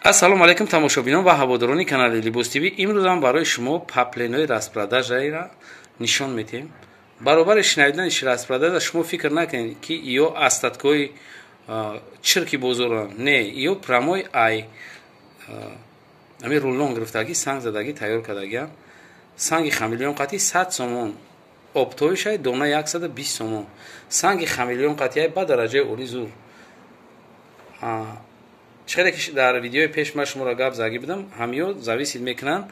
Ассалому алайкум тамошобинон ва ҳаводорони канали Либос ТВ. Имрӯз ҳам барои шумо паплинои распродажаро нишон медиҳем. Баробари шинавидани распродажа шумо фикр накунед, ки ё остаткои чирки бозоранд. Не, ё прямой ай ами рулон гирифтагӣ, санг задагӣ, тайёр кардагиам. Санги хамелеон қатӣ 100 сомон, оптовишай дона 120 сомон. Санги хамелеон қатӣ ба дараҷаи олӣ зур. Чиқаде ки дар видеои пеш ман шуморо гап заги будам, ҳамиё зависит мекунанд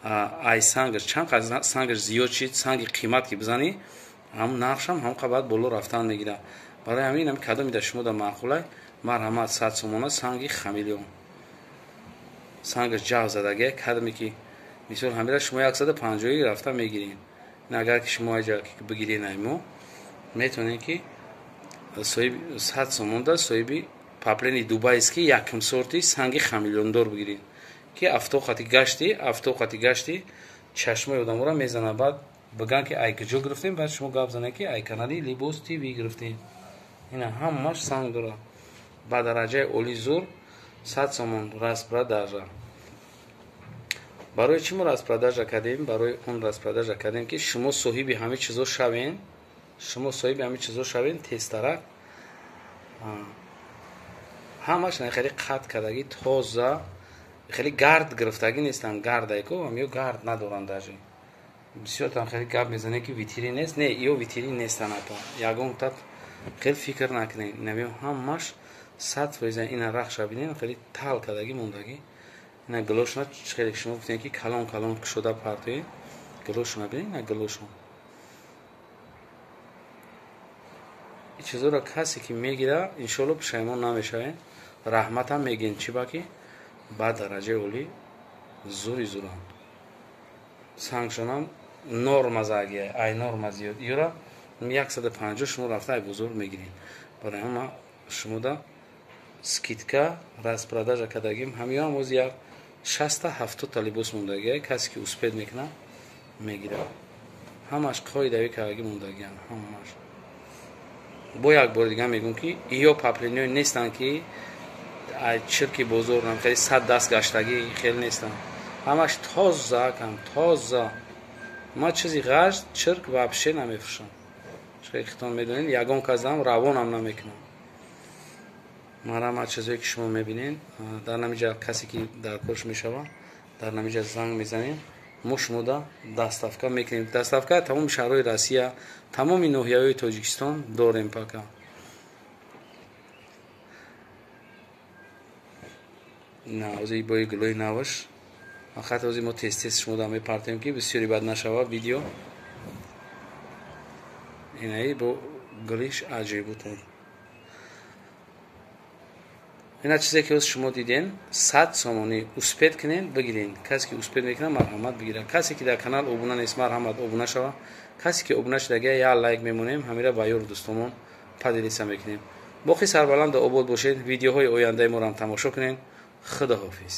ай сангаш, чанд қадр сангаш зиёд шид, санги қимат ки бизанӣ, ҳам нархшам ҳам қабат боло рафтан мегирад. Барои ҳамин ҳами кадоми дар шумо дар маъқулай, марҳамат, 100 сомона санги хамелеон. Сангаш ҷав задагия, кадоме ки мисол ҳамира шумо 150 рафта мегиред. Агар ки шумо айҷа бигиред мо, метавонед ки соҳиби 100 сомонда соҳиби паплени дубайский якм сорти санги хамелеондор бигиред, ки автоқати гашти чашмои одаморо мезанад. Баъд биган ки ай куҷо гирифтем, баъд шумо гап занед ки ай канали Либос ТВ гирифтем. Ина ҳамаш санг дорад ба дараҷаи олӣ зур, 100 сомон распродажа. Барои чӣ мо распродажа кардем? Барои он распродажа кардем, ки шумо соҳиби ҳамин чизо шавен, шумо соҳиби ҳамин чизо шавен тезтарак. Ҳамаш хеле қат кардагӣ, тоза, хеле гард гирифтагӣ нестанд. Гардайко ҳамиё гард надоранд даже. Бисёртан хеле гап мезанед, ки витрин нест. Не, ё витрин нестанд апа. Ягон тат хеле фикр накунед. Инамиё ҳамаш 100% ина рахша бинед, хеле тал кардагӣ мондагӣ. Ина гилошона хеле шумо гуфтед, ки калон калон кушода партоед. Гилошона бинед, ина гилошон. Ин чизоро касе ки мегирад, иншоалло пушаймон намешавед. Раҳматам мегӯем, чӣ ба ки ба дараҷаи олӣ зури зуранд. Сангшонам норма загия, ай норма зиёд. Юра 150 шумо рафта ай бозор мегиред. Барои ҳама шумода скидка распродажа кардагим. Ҳамиёам оз як 60-70 та либос мондагия, касе ки успед мекунад мегирад. Ҳамаш қоидави кардагӣ мондагиян, ҳамаш. Бо як бори дига мегӯм, ки ё паплиниҳое нестанд, ки чирки бозор хеле 100 даст гаштагӣ хеле нестанд. Ҳамаш тоза кам, тоза. Ма чизи ғашт, чирк вообще намефурӯшам. Хеле хитон медонед, ягон казам равонам намекунам. Марҳамат, чизое ки шумо мебинед, дар намиҷа касе ки дар корш мешавад, дар намиҷа занг мезанем, мо шумода доставка мекунем. Доставка тамоми шаҳрҳои Россия, тамоми ноҳияҳои Тоҷикистон дорем пока. На, ҳозир бои гулои наваш. Фақат ҳозир мо тез-тез шумода мепартем, ки бисёри бад нашава видео. Инаи бо гулиш аҷибутай. Ина чизе ки ҳоз шумо диден, 100 сомонӣ успед кунен, бигирен. Касе ки успед мекунад, марҳамат бигирад. Касе ки дар канал обуна нест, марҳамат обуна шава. Касе ки обуна шудагия, як лайк мемонем, ҳамира ба ёру дӯстомон поделиться мекунем. Боқӣ сарбаланду обод бошед, видеоҳои ояндаи моро ҳам тамошо кунед. Худоҳофиз.